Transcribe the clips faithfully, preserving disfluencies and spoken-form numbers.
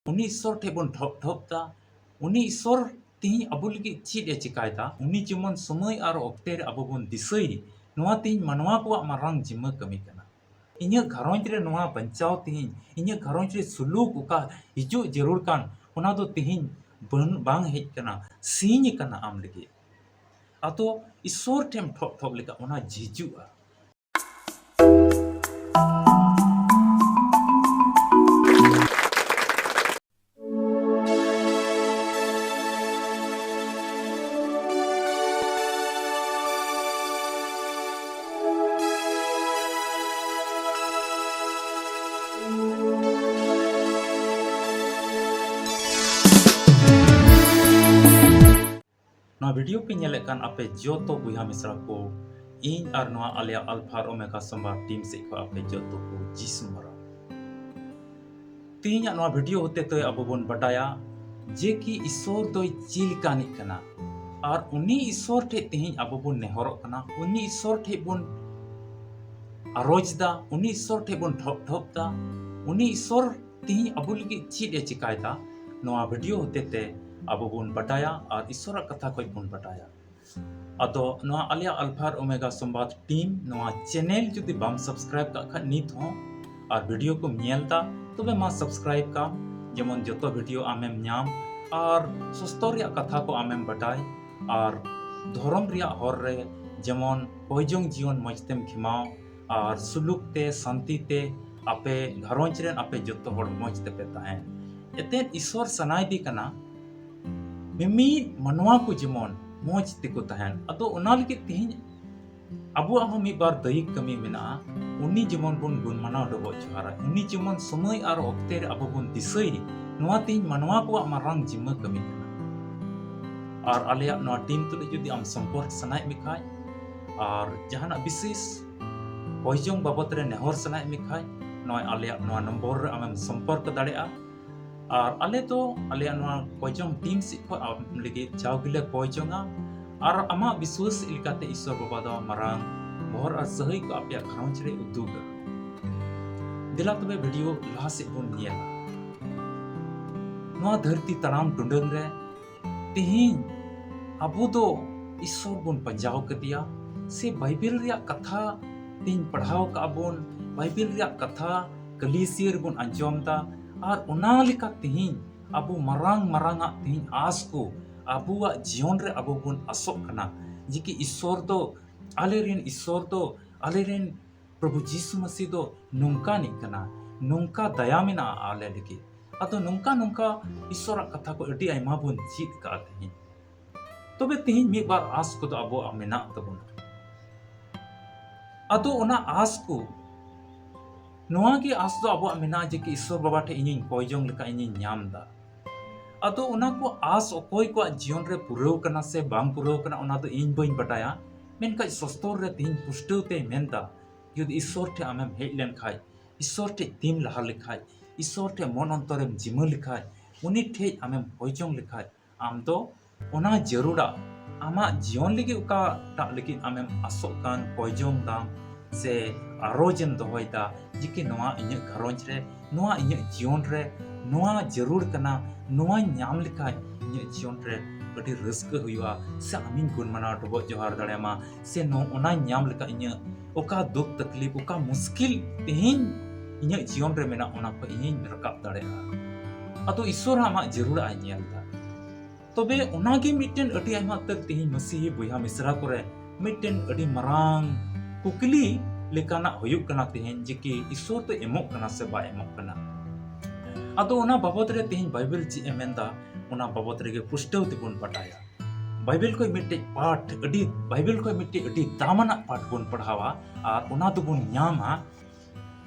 ᱩᱱᱤ ᱤᱥᱥᱚᱨ ᱴᱷᱮᱡ ᱵᱚᱱ ᱰᱷᱚᱯ ᱰᱷᱚᱯ ᱫᱟ, ᱩᱱᱤ ᱤᱥᱥᱚᱨ ᱛᱤᱦᱤᱧ ᱟᱵᱚ ᱞᱟᱹᱜᱤᱫ ᱪᱮᱫ ᱮ ᱪᱮᱠᱟᱭᱮᱫᱟ, ᱩᱱᱤ ᱡᱮᱢᱚᱱ ᱥᱚᱢᱚᱭ ᱟᱨ ᱚᱠᱛᱮ ᱨᱮ ᱟᱵᱚ ᱵᱚᱱ ᱫᱤᱥᱟᱹᱭ, ᱱᱚᱣᱟ ᱛᱤᱦᱤᱧ ᱢᱟᱱᱣᱟ ᱠᱚᱣᱟᱜ ᱢᱟᱨᱟᱝ ᱡᱤᱢᱢᱟᱹ ᱠᱟᱹᱢᱤ ᱠᱟᱱᱟ᱾ ᱤᱧᱟᱹᱜ ᱜᱷᱟᱨᱚᱸᱡᱽ ᱨᱮ ᱱᱚᱣᱟ ᱵᱟᱧᱪᱟᱣ ᱛᱤᱦᱤᱧ, ᱤᱧᱟᱹᱜ ᱜᱷᱟᱨᱚᱸᱡᱽ ᱨᱮ ᱥᱩᱞᱩᱠ ᱚᱠᱟ ᱦᱤᱡᱩᱜ ᱡᱟᱹᱨᱩᱲ ᱠᱟᱱ, ᱚᱱᱟ ᱫᱚ ᱛᱤᱦᱤᱧ ᱵᱟᱹᱱ-, ᱵᱟᱝ ᱦᱮᱡ ᱠᱟᱱᱟ, ᱥᱤᱧ ᱠᱟᱱᱟ ᱟᱢ ᱞᱟᱹᱜᱤᱫ᱾ ᱟᱫᱚ ᱤᱥᱥᱚᱨ ᱴᱷᱮᱱ ᱴᱷᱚᱯ ᱴᱷᱚᱯ ᱞᱮᱠᱟ ᱚᱱᱟ ᱡᱷᱤᱡᱩᱜᱼᱟ᱾ ᱱᱚᱣᱟ video ᱯᱮ ᱧᱮᱞᱮᱫ ᱠᱟᱱ ᱟᱯᱮ ᱡᱚᱛᱚ ᱵᱚᱭᱦᱟ ᱢᱤᱥᱨᱟ ᱠᱚ, ᱤᱧ ᱟᱨ ᱱᱚᱣᱟ ᱟᱞᱮᱭᱟᱜ Alpha ᱟᱨ Omega ᱥᱚᱢᱵᱟᱫ team ᱥᱮᱫ ᱠᱷᱚᱱ ᱟᱯᱮ ᱡᱚᱛᱚ ᱠᱚ ᱡᱤᱥᱩ ᱢᱟᱨᱟᱝ᱾ ᱛᱮᱦᱮᱧᱟᱜ ᱱᱚᱣᱟ video ᱦᱚᱛᱮ ᱛᱮ ᱟᱵᱚ ᱵᱚᱱ ᱵᱟᱰᱟᱭᱟ ᱡᱮ ᱠᱤ ᱤᱥᱥᱚᱨ ᱫᱚᱭ ᱪᱮᱫ ᱞᱮᱠᱟᱱᱤᱡ ᱠᱟᱱᱟ, ᱟᱨ ᱩᱱᱤ ᱤᱥᱥᱚᱨ ᱴᱷᱮᱡ ᱛᱮᱦᱮᱧ ᱟᱵᱚ ᱵᱚᱱ ᱱᱮᱦᱚᱨᱚᱜ ᱠᱟᱱᱟ, ᱩᱱᱤ ᱤᱥᱥᱚᱨ ᱴᱷᱮᱡ ᱵᱚᱱ ᱟᱨᱚᱡᱽ ᱫᱟ, ᱩᱱᱤ ᱤᱥᱥᱚᱨ ᱴᱷᱮᱡ ᱵᱚᱱ ᱰᱷᱚᱯ ᱰᱷᱚᱯ ᱫᱟ, ᱩᱱᱤ ᱤᱥᱥᱚᱨ ᱛᱮᱦᱮᱧ ᱟᱵᱚ ᱞᱟᱹᱜᱤᱫ ᱪᱮᱫ ᱮ ᱪᱮᱠᱟᱭᱮᱫᱟ, ᱱᱚᱣᱟ video ᱦᱚᱛᱮ ᱛᱮ ᱟᱵᱚ ᱵᱚᱱ ᱵᱟᱰᱟᱭᱟ ᱟᱨ ᱤᱥᱥᱚᱨᱟᱜ ᱠᱟᱛᱷᱟ ᱠᱷᱚᱡ ᱵᱚᱱ ᱵᱟᱰᱟᱭᱟ᱾ ᱟᱫᱚ ᱱᱚᱣᱟ ᱟᱞᱮᱭᱟᱜ Alpha ᱟᱨ Omega ᱥᱚᱢᱵᱟᱫ team ᱱᱚᱣᱟ channel ᱡᱩᱫᱤ ᱵᱟᱢ subscribe ᱠᱟᱜ ᱠᱷᱟᱡ ᱱᱤᱛ ᱦᱚᱸ, ᱟᱨ video ᱠᱚᱢ ᱧᱮᱞ ᱫᱟ, ᱛᱚᱵᱮ ᱢᱟ subscribe ᱠᱟᱢ, ᱡᱮᱢᱚᱱ ᱡᱚᱛᱚ video ᱟᱢᱮᱢ ᱧᱟᱢ ᱟᱨ ᱥᱚᱥᱛᱚ ᱨᱮᱭᱟᱜ ᱠᱟᱛᱷᱟ ᱠᱚ ᱟᱢᱮᱢ ᱵᱟᱰᱟᱭ ᱟᱨ ᱫᱷᱚᱨᱚᱢ ᱨᱮᱭᱟᱜ ᱦᱚᱨ ᱨᱮ ᱡᱮᱢᱚᱱ ᱦᱚᱭ ᱡᱚᱝ ᱡᱤᱭᱚᱱ ᱢᱚᱡᱽ ᱛᱮᱢ ᱠᱷᱮᱢᱟᱣ ᱟᱨ ᱥᱩᱞᱩᱠ ᱛᱮ, ᱥᱟᱱᱛᱤ ᱛᱮ ᱟᱯᱮ ᱜᱷᱟᱨᱚᱸᱡᱽ ᱨᱮᱱ ᱟᱯᱮ ᱡᱚᱛᱚ ᱦᱚᱲ ᱢᱚᱡᱽ ᱛᱮᱯᱮ ᱛᱟᱦᱮᱱ᱾ ᱮᱛᱮᱫ ᱤᱥᱥᱚᱨ ᱥᱟᱱᱟᱭᱮᱫᱮ ᱠᱟᱱᱟ ᱢᱤᱢᱤᱫ ᱢᱟᱱᱣᱟ ᱠᱚ ᱡᱮᱢᱚᱱ ᱢᱚᱡᱽ ᱛᱮᱠᱚ ᱛᱟᱦᱮᱱ᱾ ᱟᱫᱚ ᱚᱱᱟ ᱞᱟᱹᱜᱤᱫ ᱛᱮᱦᱮᱧ ᱟᱵᱚᱣᱟᱜ ᱦᱚᱸ ᱢᱤᱫ ᱵᱟᱨ ᱫᱟᱹᱭᱤᱠ ᱠᱟᱹᱢᱤ ᱢᱮᱱᱟᱜᱼᱟ᱾ ᱩᱱᱤ ᱡᱮᱢᱚᱱ ᱵᱚᱱ ᱜᱩᱱ ᱢᱟᱱᱟᱣ ᱰᱚᱵᱚᱜ ᱡᱚᱦᱟᱨᱟ, ᱩᱱᱤ ᱡᱮᱢᱚᱱ ᱥᱚᱢᱚᱭ ᱟᱨ ᱚᱠᱛᱮ ᱨᱮ ᱟᱵᱚ ᱵᱚᱱ ᱫᱤᱥᱟᱹᱭ, ᱱᱚᱣᱟ ᱛᱮᱦᱮᱧ ᱢᱟᱱᱣᱟ ᱠᱚᱣᱟᱜ ᱢᱟᱨᱟᱝ ᱡᱤᱢᱢᱟᱹ ᱠᱟᱹᱢᱤ ᱠᱟᱱᱟ᱾ ᱟᱨ ᱟᱞᱮᱭᱟᱜ ᱱᱚᱣᱟ team ᱛᱩᱞᱩᱡ ᱡᱩᱫᱤ ᱟᱢ ᱥᱚᱢᱯᱚᱨᱠ ᱥᱟᱱᱟᱭᱮᱫ ᱢᱮ ᱠᱷᱟᱡ ᱟᱨ ᱡᱟᱦᱟᱱᱟᱜ ᱵᱤᱥᱮᱥ ᱠᱚᱭ ᱡᱚᱝ ᱵᱟᱵᱚᱛ ᱨᱮ ᱱᱮᱦᱚᱨ ᱥᱟᱱᱟᱭᱮᱫ ᱢᱮ ᱠᱷᱟᱡ, ᱱᱚᱜᱼᱚᱭ ᱟᱞᱮᱭᱟᱜ ᱱᱚᱣᱟ ᱱᱚᱢᱵᱚᱨ ᱨᱮ ᱟᱢᱮᱢ ᱥᱚᱢᱯᱚᱨᱠ ᱫᱟᱲᱮᱭᱟᱜᱼᱟ᱾ ᱟᱨ ᱟᱞᱮ ᱫᱚ ᱟᱞᱮᱭᱟᱜ ᱱᱚᱣᱟ ᱠᱚᱭ ᱡᱚᱝ team ᱥᱮᱫ ᱠᱷᱚᱱ ᱟᱢ ᱞᱟᱹᱜᱤᱫ ᱡᱟᱣ ᱜᱮᱞᱮ ᱠᱚᱭ ᱡᱚᱝᱟ ᱟᱨ ᱟᱢᱟᱜ ᱵᱤᱥᱣᱟᱹᱥ ᱞᱮᱠᱟᱛᱮ ᱤᱥᱥᱚᱨ ᱵᱟᱵᱟ ᱫᱚ ᱢᱟᱨᱟᱝ ᱵᱚᱦᱚᱨ ᱟᱨ ᱥᱟᱹᱦᱟᱹᱭ ᱠᱚ ᱟᱯᱮᱭᱟᱜ ᱜᱷᱟᱨᱚᱸᱡᱽ ᱨᱮ ᱩᱫᱩᱜᱟ᱾ ᱫᱮᱞᱟ ᱛᱚᱵᱮ video ᱞᱟᱦᱟ ᱥᱮᱫ ᱵᱚᱱ ᱧᱮᱞᱟ᱾ ᱱᱚᱣᱟ ᱫᱷᱟᱹᱨᱛᱤ ᱛᱟᱲᱟᱢ ᱴᱩᱰᱟᱹᱝ ᱨᱮ ᱛᱮᱦᱮᱧ ᱟᱵᱚ ᱫᱚ ᱤᱥᱥᱚᱨ ᱵᱚᱱ ᱯᱟᱸᱡᱟᱣ ᱠᱟᱫᱮᱭᱟ, ᱥᱮ ᱵᱟᱭᱵᱮᱞ ᱨᱮᱭᱟᱜ ᱠᱟᱛᱷᱟ ᱛᱮᱦᱮᱧ ᱯᱟᱲᱦᱟᱣ ᱠᱟᱜᱼᱟ ᱵᱚᱱ, ᱵᱟᱭᱵᱮᱞ ᱨᱮᱭᱟᱜ ᱠᱟᱛᱷᱟ ᱠᱟᱹᱞᱤᱥᱤᱭᱟᱹ ᱨᱮᱵᱚᱱ ᱟᱸᱡᱚᱢ ᱮᱫᱟ, ᱟᱨ ᱚᱱᱟ ᱞᱮᱠᱟ ᱛᱮᱦᱮᱧ ᱟᱵᱚ ᱢᱟᱨᱟᱝ ᱢᱟᱨᱟᱝ ᱟᱜ ᱛᱮᱦᱮᱧ ᱟᱸᱥ ᱠᱚ ᱟᱵᱚᱣᱟᱜ ᱡᱤᱭᱚᱱ ᱨᱮ ᱟᱵᱚ ᱵᱚᱱ ᱟᱥᱚᱜ ᱠᱟᱱᱟ ᱡᱮ ᱠᱤ ᱤᱥᱥᱚᱨ ᱫᱚ, ᱟᱞᱮ ᱨᱮᱱ ᱤᱥᱥᱚᱨ ᱫᱚ, ᱟᱞᱮ ᱨᱮᱱ ᱯᱨᱚᱵᱷᱩ ᱡᱤᱥᱩ ᱢᱟᱹᱥᱤ ᱫᱚ ᱱᱚᱝᱠᱟᱱᱤᱡ ᱠᱟᱱᱟ, ᱱᱚᱝᱠᱟ ᱫᱟᱭᱟ ᱢᱮᱱᱟᱜᱼᱟ ᱟᱞᱮ ᱞᱟᱹᱜᱤᱫ᱾ ᱟᱫᱚ ᱱᱚᱝᱠᱟ ᱱᱚᱝᱠᱟ ᱤᱥᱥᱚᱨᱟᱜ ᱠᱟᱛᱷᱟ ᱠᱚ ᱟᱹᱰᱤ ᱟᱭᱢᱟ ᱵᱚᱱ ᱪᱮᱫ ᱠᱟᱜᱼᱟ ᱛᱮᱦᱮᱧ᱾ ᱛᱚᱵᱮ ᱛᱮᱦᱮᱧ ᱢᱤᱫ ᱵᱟᱨ ᱟᱸᱥ ᱠᱚᱫᱚ ᱟᱵᱚᱣᱟᱜ ᱢᱮᱱᱟᱜ ᱛᱟᱵᱚᱱᱟ᱾ ᱟᱫᱚ ᱚᱱᱟ ᱟᱸᱥ ᱠᱚ, ᱱᱚᱣᱟ ᱜᱮ ᱟᱸᱥ ᱫᱚ ᱟᱵᱚᱣᱟᱜ ᱢᱮᱱᱟᱜᱼᱟ ᱡᱮ ᱠᱤ ᱤᱥᱥᱚᱨ ᱵᱟᱵᱟ ᱴᱷᱮᱱ ᱤᱧᱤᱧ ᱠᱚᱭ ᱡᱚᱝ ᱞᱮᱠᱟ ᱤᱧᱤᱧ ᱧᱟᱢ ᱮᱫᱟ᱾ ᱟᱫᱚ ᱚᱱᱟ ᱠᱚ ᱟᱸᱥ ᱚᱠᱚᱭ ᱠᱚᱣᱟᱜ ᱡᱤᱭᱚᱱ ᱨᱮ ᱯᱩᱨᱟᱹᱣ ᱠᱟᱱᱟ ᱥᱮ ᱵᱟᱝ ᱯᱩᱨᱟᱹᱣ ᱠᱟᱱᱟ, ᱚᱱᱟ ᱫᱚ ᱤᱧ ᱵᱟᱹᱧ ᱵᱟᱰᱟᱭᱟ᱾ ᱢᱮᱱᱠᱷᱟᱱ ᱥᱚᱥᱛᱚᱨ ᱨᱮ ᱛᱮᱦᱮᱧ ᱯᱩᱥᱴᱟᱹᱣ ᱛᱮᱭ ᱢᱮᱱᱫᱟ, ᱡᱩᱫᱤ ᱤᱥᱥᱚᱨ ᱴᱷᱮᱱ ᱟᱢᱮᱢ ᱦᱮᱡ ᱞᱮᱱᱠᱷᱟᱡ, ᱤᱥᱥᱚᱨ ᱴᱷᱮᱱ ᱛᱤᱢ ᱞᱟᱦᱟ ᱞᱮᱠᱷᱟᱡ, ᱤᱥᱥᱚᱨ ᱴᱷᱮᱱ ᱢᱚᱱ ᱚᱱᱛᱚᱨᱮᱢ ᱡᱤᱢᱟᱹ ᱞᱮᱠᱷᱟᱡ, ᱩᱱᱤ ᱴᱷᱮᱡ ᱟᱢᱮᱢ ᱠᱚᱭ ᱡᱚᱝ ᱞᱮᱠᱷᱟᱡ, ᱟᱢ ᱫᱚ ᱚᱱᱟ ᱡᱟᱹᱨᱩᱲᱟ, ᱟᱢᱟᱜ ᱡᱤᱭᱚᱱ ᱞᱟᱹᱜᱤᱫ ᱚᱠᱟᱴᱟᱜ ᱞᱟᱹᱜᱤᱫ ᱟᱢᱮᱢ ᱟᱥᱚᱜ ᱠᱟᱱ, ᱠᱚᱭ ᱡᱚᱝ ᱫᱟᱢ, ᱥᱮ ᱟᱨᱚᱡ ᱮᱢ ᱫᱚᱦᱚᱭᱮᱫᱟ ᱡᱮ ᱠᱤ ᱱᱚᱣᱟ ᱤᱧᱟᱹᱜ ᱜᱷᱟᱨᱚᱸᱡᱽ ᱨᱮ, ᱱᱚᱣᱟ ᱤᱧᱟᱹᱜ ᱡᱤᱭᱚᱱ ᱨᱮ ᱱᱚᱣᱟ ᱡᱟᱹᱨᱩᱲ ᱠᱟᱱᱟ, ᱱᱚᱣᱟᱧ ᱧᱟᱢ ᱞᱮᱠᱷᱟᱱ ᱤᱧᱟᱹᱜ ᱡᱤᱭᱚᱱ ᱨᱮ ᱟᱹᱰᱤ ᱨᱟᱹᱥᱠᱟᱹ ᱦᱩᱭᱩᱜᱼᱟ, ᱥᱮ ᱟᱢᱤᱧ ᱜᱩᱱ ᱢᱟᱱᱟᱣ ᱰᱚᱵᱚᱜ ᱡᱚᱦᱟᱨ ᱫᱟᱲᱮᱭᱟᱢᱟ, ᱥᱮ ᱱᱚ-, ᱚᱱᱟᱧ ᱧᱟᱢ ᱞᱮᱠᱷᱟᱱ ᱤᱧᱟᱹᱜ ᱚᱠᱟ ᱫᱩᱠ ᱛᱟᱠᱞᱤᱯ, ᱚᱠᱟ ᱢᱩᱥᱠᱤᱞ ᱛᱮᱦᱮᱧ ᱤᱧᱟᱹᱜ ᱡᱤᱭᱚᱱ ᱨᱮ ᱢᱮᱱᱟᱜ, ᱚᱱᱟ ᱠᱷᱚᱱ ᱤᱧᱤᱧ ᱨᱟᱠᱟᱵ ᱫᱟᱲᱮᱭᱟᱜᱼᱟ᱾ ᱟᱫᱚ ᱤᱥᱥᱚᱨ ᱦᱚᱸ ᱟᱢᱟᱜ ᱡᱟᱹᱨᱩᱲᱟᱜ ᱮ ᱧᱮᱞ ᱮᱫᱟ᱾ ᱛᱚᱵᱮ ᱚᱱᱟᱜᱮ ᱢᱤᱫᱴᱮᱱ ᱟᱹᱰᱤ ᱟᱭᱢᱟ ᱩᱛᱟᱹᱨ ᱛᱮᱦᱮᱧ ᱢᱟᱹᱥᱤᱦᱤ ᱵᱚᱭᱦᱟ ᱢᱤᱥᱨᱟ ᱠᱚᱨᱮ ᱢᱤᱫᱴᱮᱱ ᱟᱹᱰᱤ ᱢᱟᱨᱟᱝ ᱠᱩᱠᱞᱤ ᱞᱮᱠᱟᱱᱟᱜ ᱦᱩᱭᱩᱜ ᱠᱟᱱᱟ ᱛᱮᱦᱮᱧ ᱡᱮ ᱠᱤ ᱤᱥᱥᱚᱨ ᱫᱚ ᱮᱢᱚᱜ ᱠᱟᱱᱟ ᱥᱮ ᱵᱟᱭ ᱮᱢᱚᱜ ᱠᱟᱱᱟ᱾ ᱟᱫᱚ ᱚᱱᱟ ᱵᱟᱵᱚᱫ ᱨᱮ ᱛᱮᱦᱮᱧ ᱵᱟᱭᱵᱮᱞ ᱪᱮᱫ ᱮ ᱢᱮᱱᱫᱟ, ᱚᱱᱟ ᱵᱟᱵᱚᱫ ᱨᱮᱜᱮ ᱯᱩᱥᱴᱟᱹᱣ ᱛᱮᱵᱚᱱ ᱵᱟᱰᱟᱭᱟ᱾ ᱵᱟᱭᱵᱮᱞ ᱠᱷᱚᱱ ᱢᱤᱫᱴᱮᱡ ᱯᱟᱴ, ᱟᱹᱰᱤ, ᱵᱟᱭᱵᱮᱞ ᱠᱷᱚᱱ ᱢᱤᱫᱴᱮᱡ ᱟᱹᱰᱤ ᱫᱟᱢᱟᱱᱟᱜ ᱯᱟᱴ ᱵᱚᱱ ᱯᱟᱲᱦᱟᱣᱟ, ᱟᱨ ᱚᱱᱟ ᱫᱚᱵᱚᱱ ᱧᱟᱢᱟ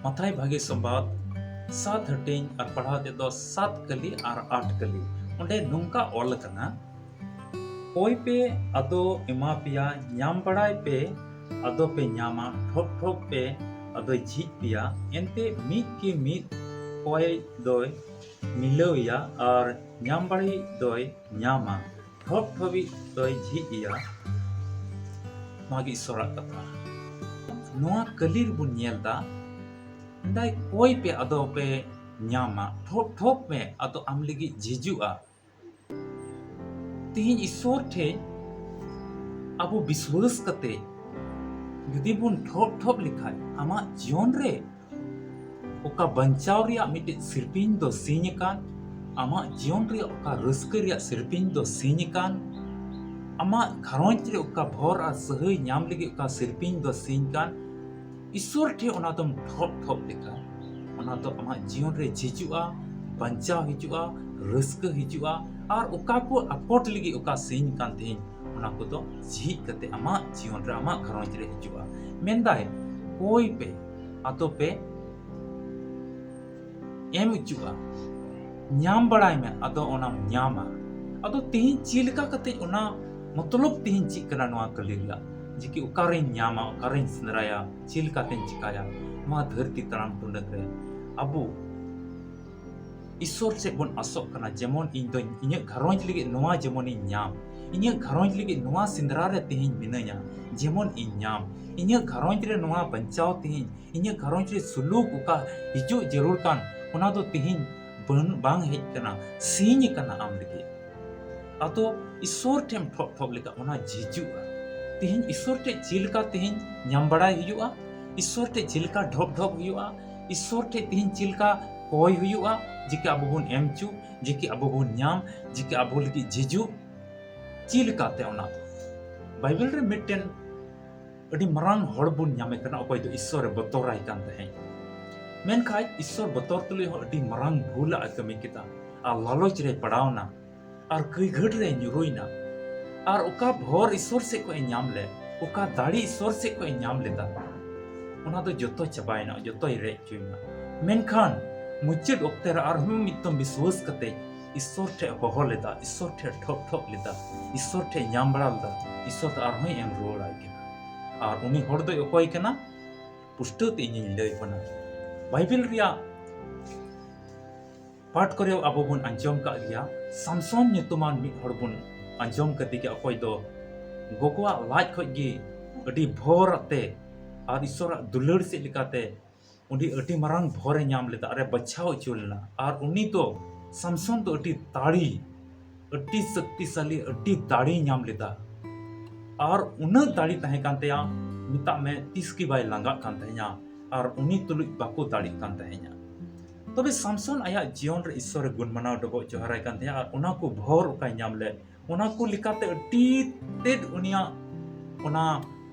ᱢᱟᱛᱷᱟᱭ ᱵᱷᱟᱜᱮ ᱥᱚᱢᱵᱟᱫ ᱥᱟᱛ ᱦᱟᱹᱴᱤᱧ ᱟᱨ ᱯᱟᱲᱦᱟᱣ ᱛᱮᱫᱚ ᱥᱟᱛ ᱠᱟᱹᱞᱤ ᱟᱨ ᱟᱴ ᱠᱟᱹᱞᱤ᱾ ᱚᱸᱰᱮ ᱱᱚᱝᱠᱟ ᱚᱞ ᱟᱠᱟᱱᱟ, ᱠᱚᱭ ᱯᱮ, ᱟᱫᱚ ᱮᱢᱟ ᱯᱮᱭᱟ, ᱧᱟᱢ ᱵᱟᱲᱟᱭ ᱯᱮ, ᱟᱫᱚ ᱯᱮ ᱧᱟᱢᱟ, ᱴᱷᱚᱠ ᱴᱷᱚᱠ ᱯᱮ, ᱟᱫᱚᱭ ᱡᱷᱤᱡ ᱯᱮᱭᱟ᱾ ᱮᱱᱛᱮ ᱢᱤᱫ ᱠᱮ ᱢᱤᱫ ᱠᱚᱭ ᱫᱚᱭ ᱢᱤᱞᱟᱹᱣᱮᱭᱟ, ᱟᱨ ᱧᱟᱢ ᱵᱟᱲᱟᱭᱤᱡ ᱫᱚᱭ ᱧᱟᱢᱟ, ᱴᱷᱚᱠ ᱴᱷᱚᱠᱤᱡ ᱫᱚᱭ ᱡᱷᱤᱡ ᱮᱭᱟ᱾ ᱱᱚᱣᱟ ᱜᱮ ᱤᱥᱥᱚᱨᱟᱜ ᱠᱟᱛᱷᱟ᱾ ᱱᱚᱣᱟ ᱠᱟᱹᱞᱤ ᱨᱮᱵᱚᱱ ᱧᱮᱞ ᱮᱫᱟ, ᱢᱮᱱᱫᱟᱭ, ᱠᱚᱭ ᱯᱮ, ᱟᱫᱚ ᱯᱮ ᱧᱟᱢᱟ᱾ ᱴᱷᱚᱯ ᱴᱷᱚᱯ ᱢᱮ, ᱟᱫᱚ ᱟᱢ ᱞᱟᱹᱜᱤᱫ ᱡᱷᱤᱡᱩᱜᱼᱟ᱾ ᱛᱤᱦᱤᱧ ᱤᱥᱥᱚᱨ ᱴᱷᱮᱱ ᱟᱵᱚ ᱵᱤᱥᱣᱟᱹᱥ ᱠᱟᱛᱮ ᱡᱩᱫᱤ ᱵᱚᱱ ᱴᱷᱚᱯ ᱴᱷᱚᱯ ᱞᱮᱠᱷᱟᱱ, ᱟᱢᱟᱜ ᱡᱤᱭᱚᱱ ᱨᱮ ᱚᱠᱟ ᱵᱟᱧᱪᱟᱣ ᱨᱮᱭᱟᱜ ᱢᱤᱫᱴᱮᱡ ᱥᱤᱨᱯᱤᱧ ᱫᱚ ᱥᱤᱧ ᱟᱠᱟᱱ, ᱟᱢᱟᱜ ᱡᱤᱭᱚᱱ ᱨᱮᱭᱟᱜ ᱚᱠᱟ ᱨᱟᱹᱥᱠᱟᱹ ᱨᱮᱭᱟᱜ ᱥᱤᱨᱯᱤᱧ ᱫᱚ ᱥᱤᱧ ᱟᱠᱟᱱ, ᱟᱢᱟᱜ ᱜᱷᱟᱨᱚᱸᱡᱽ ᱨᱮ ᱚᱠᱟ ᱵᱷᱚᱨ ᱟᱨ ᱥᱟᱹᱦᱟᱹᱭ ᱧᱟᱢ ᱞᱟᱹᱜᱤᱫ ᱚᱠᱟ ᱥᱤᱨᱯᱤᱧ ᱫᱚ ᱥᱤᱧ ᱠᱟᱱ, ᱤᱥᱥᱚᱨ ᱴᱷᱮᱱ ᱚᱱᱟ ᱫᱚᱢ ᱴᱷᱚᱯ ᱴᱷᱚᱯ ᱞᱮᱠᱷᱟᱱ, ᱚᱱᱟ ᱫᱚ ᱟᱢᱟᱜ ᱡᱤᱭᱚᱱ ᱨᱮ ᱡᱷᱤᱡᱩᱜᱼᱟ, ᱵᱟᱧᱪᱟᱣ ᱦᱤᱡᱩᱜᱼᱟ, ᱨᱟᱹᱥᱠᱟᱹ ᱦᱤᱡᱩᱜᱼᱟ, ᱟᱨ ᱚᱠᱟ ᱠᱚ ᱟᱠᱚᱴ ᱞᱟᱹᱜᱤᱫ ᱚᱠᱟ ᱥᱤᱧ ᱠᱟᱱ ᱛᱤᱦᱤᱧ, ᱚᱱᱟ ᱠᱚᱫᱚ ᱡᱷᱤᱡ ᱠᱟᱛᱮ ᱟᱢᱟᱜ ᱡᱤᱭᱚᱱ ᱨᱮ, ᱟᱢᱟᱜ ᱜᱷᱟᱨᱚᱸᱡᱽ ᱨᱮ ᱦᱤᱡᱩᱜᱼᱟ᱾ ᱢᱮᱱᱫᱟᱭ, ᱠᱚᱭ ᱯᱮ, ᱟᱫᱚ ᱯᱮ ᱮᱢ ᱦᱚᱪᱚᱜᱼᱟ, ᱧᱟᱢ ᱵᱟᱲᱟᱭ ᱢᱮ, ᱟᱫᱚ ᱚᱱᱟᱢ ᱧᱟᱢᱟ᱾ ᱟᱫᱚ ᱛᱤᱦᱤᱧ ᱪᱮᱫ ᱞᱮᱠᱟ ᱠᱟᱛᱮ ᱚᱱᱟ ᱢᱚᱛᱞᱚᱵ ᱛᱤᱦᱤᱧ ᱪᱮᱫ ᱠᱟᱱᱟ ᱱᱚᱣᱟ ᱠᱟᱹᱞᱤ ᱨᱮᱭᱟᱜ, ᱡᱮ ᱠᱤ ᱚᱠᱟᱨᱮᱧ ᱧᱟᱢᱟ, ᱚᱠᱟᱨᱮᱧ ᱥᱮᱸᱫᱽᱨᱟᱭᱟ, ᱪᱮᱫ ᱞᱮᱠᱟᱛᱮᱧ ᱪᱤᱠᱟᱭᱟ? ᱱᱚᱣᱟ ᱫᱷᱟᱹᱨᱛᱤ ᱛᱟᱲᱟᱢ ᱴᱩᱰᱟᱹᱜ ᱨᱮ ᱟᱵᱚ ᱤᱥᱥᱚᱨ ᱥᱮᱫ ᱵᱚᱱ ᱟᱥᱚᱜ ᱠᱟᱱᱟ, ᱡᱮᱢᱚᱱ ᱤᱧ ᱫᱚᱧ, ᱤᱧᱟᱹᱜ ᱜᱷᱟᱨᱚᱸᱡᱽ ᱞᱟᱹᱜᱤᱫ ᱱᱚᱣᱟ ᱡᱮᱢᱚᱱᱤᱧ ᱧᱟᱢ, ᱤᱧᱟᱹᱜ ᱜᱷᱟᱨᱚᱸᱡᱽ ᱞᱟᱹᱜᱤᱫ ᱱᱚᱣᱟ ᱥᱮᱸᱫᱽᱨᱟ ᱨᱮ ᱛᱮᱦᱮᱧ ᱢᱤᱱᱟᱹᱧᱟ, ᱡᱮᱢᱚᱱ ᱤᱧ ᱧᱟᱢ, ᱤᱧᱟᱹᱜ ᱜᱷᱟᱨᱚᱸᱡᱽ ᱨᱮ ᱱᱚᱣᱟ ᱵᱟᱧᱪᱟᱣ ᱛᱮᱦᱮᱧ, ᱤᱧᱟᱹᱜ ᱜᱷᱟᱨᱚᱸᱡᱽ ᱨᱮ ᱥᱩᱞᱩᱠ ᱚᱠᱟ ᱦᱤᱡᱩᱜ ᱡᱟᱹᱨᱩᱲ ᱠᱟᱱ, ᱚᱱᱟ ᱫᱚ ᱛᱮᱦᱮᱧ ᱵᱟᱹᱱ-, ᱵᱟᱝ ᱦᱮᱡ ᱠᱟᱱᱟ, ᱥᱤᱧ ᱠᱟᱱᱟ ᱟᱢ ᱞᱟᱹᱜᱤᱫ᱾ ᱟᱫᱚ ᱤᱥᱥᱚᱨ ᱴᱷᱮᱱ ᱴᱷᱚᱯ ᱴᱷᱚᱯ ᱞᱮᱠᱟ ᱚᱱᱟ ᱡᱷᱤᱡᱩᱜᱼᱟ᱾ ᱛᱮᱦᱮᱧ ᱤᱥᱥᱚᱨ ᱴᱷᱮᱱ ᱪᱮᱫ ᱞᱮᱠᱟ ᱛᱮᱦᱮᱧ ᱧᱟᱢ ᱵᱟᱲᱟᱭ ᱦᱩᱭᱩᱜᱼᱟ, ᱤᱥᱥᱚᱨ ᱴᱷᱮᱱ ᱪᱮᱫ ᱞᱮᱠᱟ ᱰᱷᱚᱯ ᱰᱷᱚᱯ ᱦᱩᱭᱩᱜᱼᱟ, ᱤᱥᱥᱚᱨ ᱴᱷᱮᱱ ᱛᱮᱦᱮᱧ ᱪᱮᱫ ᱞᱮᱠᱟ ᱠᱚᱭ ᱦᱩᱭᱩᱜᱼᱟ, ᱡᱮᱠᱤ ᱟᱵᱚ ᱵᱚᱱ ᱮᱢ ᱦᱚᱪᱚ, ᱡᱮᱠᱤ ᱟᱵᱚ ᱵᱚᱱ ᱧᱟᱢ, ᱡᱮᱠᱤ ᱟᱵᱚ ᱞᱟᱹᱜᱤᱫ ᱡᱷᱤᱡᱩᱜ, ᱪᱮᱫ ᱞᱮᱠᱟᱛᱮ ᱚᱱᱟ ᱫᱚ? ᱵᱟᱭᱵᱮᱞ ᱨᱮ ᱢᱤᱫᱴᱮᱱ ᱟᱹᱰᱤ ᱢᱟᱨᱟᱝ ᱦᱚᱲ ᱵᱚᱱ ᱧᱟᱢᱮ ᱠᱟᱱᱟ, ᱚᱠᱚᱭ ᱫᱚ ᱤᱥᱥᱚᱨᱮ ᱵᱚᱛᱚᱨᱟᱭ ᱠᱟᱱ ᱛᱟᱦᱮᱸᱫ᱾ ᱢᱮᱱᱠᱷᱟᱱ ᱤᱥᱥᱚᱨ ᱵᱚᱛᱚᱨ ᱛᱩᱞᱩᱡ ᱦᱚᱸ ᱟᱹᱰᱤ ᱢᱟᱨᱟᱝ ᱵᱷᱩᱞᱟᱜ ᱮ ᱠᱟᱹᱢᱤ ᱠᱮᱫᱟ ᱟᱨ ᱞᱟᱞᱚᱪ ᱨᱮᱭ ᱯᱟᱲᱟᱣᱱᱟ ᱟᱨ ᱠᱟᱹᱭᱜᱷᱟᱹᱴ ᱨᱮᱭ ᱧᱩᱨᱩᱭᱱᱟ᱾ ᱟᱨ ᱚᱠᱟ ᱵᱷᱚᱨ ᱤᱥᱥᱚᱨ ᱥᱮᱫ ᱠᱷᱚᱱ ᱮ ᱧᱟᱢ ᱞᱮᱫ, ᱚᱠᱟ ᱫᱟᱲᱮ ᱤᱥᱥᱚᱨ ᱥᱮᱫ ᱠᱷᱚᱱ ᱮ ᱧᱟᱢ ᱞᱮᱫᱟ, ᱚᱱᱟ ᱫᱚ ᱡᱚᱛᱚ ᱪᱟᱵᱟᱭᱮᱱᱟ, ᱡᱚᱛᱚᱭ ᱨᱮᱡ ᱦᱚᱪᱚᱭᱮᱱᱟ᱾ ᱢᱮᱱᱠᱷᱟᱱ ᱢᱩᱪᱟᱹᱫ ᱚᱠᱛᱮ ᱨᱮ ᱟᱨᱦᱚᱸ ᱢᱤᱫᱴᱟᱝ ᱵᱤᱥᱣᱟᱹᱥ ᱠᱟᱛᱮ ᱤᱥᱥᱚᱨ ᱴᱷᱮᱱ ᱦᱚᱦᱚ ᱞᱮᱫᱟ, ᱤᱥᱥᱚᱨ ᱴᱷᱮᱱ ᱴᱷᱚᱯ ᱴᱷᱚᱯ ᱞᱮᱫᱟ, ᱤᱥᱥᱚᱨ ᱴᱷᱮᱱ ᱧᱟᱢ ᱵᱟᱲᱟ ᱞᱮᱫᱟ, ᱤᱥᱥᱚᱨ ᱫᱚ ᱟᱨᱦᱚᱸᱭ ᱮᱢ ᱨᱩᱣᱟᱹᱲᱟᱭ ᱠᱟᱱᱟ᱾ ᱟᱨ ᱩᱱᱤ ᱦᱚᱲ ᱫᱚᱭ ᱚᱠᱚᱭ ᱠᱟᱱᱟ? ᱯᱩᱥᱴᱟᱹᱣ ᱛᱮ ᱤᱧᱤᱧ ᱞᱟᱹᱭ ᱵᱚᱱᱟ᱾ ᱵᱟᱭᱵᱮᱞ ᱨᱮᱭᱟᱜ ᱯᱟᱴ ᱠᱚᱨᱮ ᱟᱵᱚ ᱵᱚᱱ ᱟᱸᱡᱚᱢ ᱠᱟᱜ ᱜᱮᱭᱟ, ᱥᱟᱢᱥᱚᱱ ᱧᱩᱛᱩᱢᱟᱱ ᱢᱤᱫ ᱦᱚᱲ ᱵᱚᱱ ᱟᱸᱡᱚᱢ ᱠᱟᱫᱮ ᱜᱮᱭᱟ, ᱚᱠᱚᱭ ᱫᱚ ᱜᱚᱜᱚᱣᱟᱜ ᱞᱟᱡ ᱠᱷᱚᱡ ᱜᱮ ᱟᱹᱰᱤ ᱵᱷᱚᱨ ᱟᱛᱮ ᱟᱨ ᱤᱥᱥᱚᱨᱟᱜ ᱫᱩᱞᱟᱹᱲ ᱥᱮᱫ ᱞᱮᱠᱟᱛᱮ ᱩᱱᱤ ᱟᱹᱰᱤ ᱢᱟᱨᱟᱝ ᱵᱷᱚᱨᱮ ᱧᱟᱢ ᱞᱮᱫᱟ ᱟᱨᱮ ᱵᱟᱪᱷᱟᱣ ᱦᱚᱪᱚ ᱞᱮᱱᱟ᱾ ᱟᱨ ᱩᱱᱤ ᱫᱚ, ᱥᱟᱢᱥᱚᱱ ᱫᱚ ᱟᱹᱰᱤ ᱫᱟᱲᱮ, ᱟᱹᱰᱤ ᱥᱚᱠᱛᱤᱥᱟᱞᱤ, ᱟᱹᱰᱤ ᱫᱟᱲᱮᱭ ᱧᱟᱢ ᱞᱮᱫᱟ᱾ ᱟᱨ ᱩᱱᱟᱹᱜ ᱫᱟᱲᱮ ᱛᱟᱦᱮᱸ ᱠᱟᱱ ᱛᱟᱭᱟ, ᱢᱮᱛᱟᱜ ᱢᱮ, ᱛᱤᱥ ᱜᱮ ᱵᱟᱭ ᱞᱟᱸᱜᱟᱜ ᱠᱟᱱ ᱛᱟᱦᱮᱸᱧᱟ᱾ ᱟᱨ ᱩᱱᱤ ᱛᱩᱞᱩᱡ ᱵᱟᱠᱚ ᱫᱟᱲᱮᱜ ᱠᱟᱱ ᱛᱟᱦᱮᱸᱧᱟ᱾ ᱛᱚᱵᱮ ᱥᱟᱢᱥᱚᱱ ᱟᱭᱟᱜ ᱡᱤᱭᱚᱱ ᱨᱮ ᱤᱥᱥᱚᱨᱮ ᱜᱩᱱ ᱢᱟᱱᱟᱣ ᱰᱚᱵᱚᱜ ᱡᱚᱦᱟᱨᱟᱭ ᱠᱟᱱ ᱛᱟᱦᱮᱸᱧᱟ᱾ ᱟᱨ ᱚᱱᱟ ᱠᱚ ᱵᱷᱚᱨ ᱚᱠᱟᱭ ᱧᱟᱢ ᱞᱮᱫ, ᱚᱱᱟ ᱠᱚ ᱞᱮᱠᱟᱛᱮ ᱟᱹᱰᱤ ᱛᱮᱫ ᱩᱱᱤᱭᱟᱜ ᱚᱱᱟ